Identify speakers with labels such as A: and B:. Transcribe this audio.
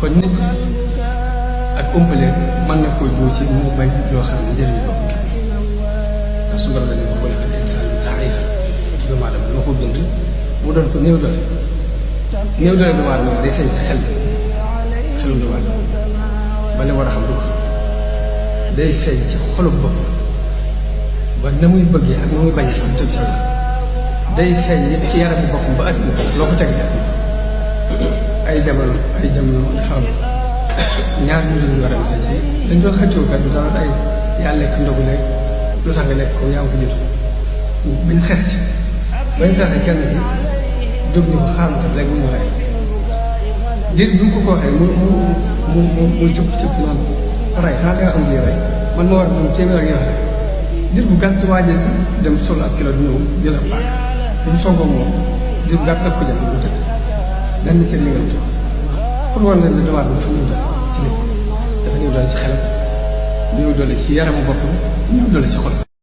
A: kon nit ak umpale mën na koo jiw ci mu bañ loo xam ne njëriñu bopp ndax su ma la ko xool xam ne insaan da'ifa doomu aadama ma ko bind mu doon ko néew doole doomu aadama day feeñ ci xelu doomu aadama ba ne war a xam du ko xam day feeñ ci xolub bopp ba na muy bëggee ak na muy bañee sax tëb ca day feeñ yëpp ci yaram bi boppam ba ati loo ko teg ay jamono dafa am ñaar ñu doon warante ci dañ doon xëccoo kat du dara ay yaa lekk ndogu lekk lu tax nga lekk ko yaa ngi ko jiitu bañ xeex ci bañ xeexee kenn bi jóg ñu ko xaaral ko rek mu rey diir bi mu ko waxee mu cëpp noonu rey xanaa da nga xam lii rey man ma war a dund téeméer ak yow rek diir bu gàtt waajal dem sol ab kilo di ñëw jël ab baax bi mu songoo moom diir bu gàtt daf ko jàpp mu tëdd lenn ci li nga jox pour war nañ la dawaat dafa ñëw doole ci lépp dafa ñëw doole ci xelam ñëw doole ci yaramu boppam ñëw doole ci xol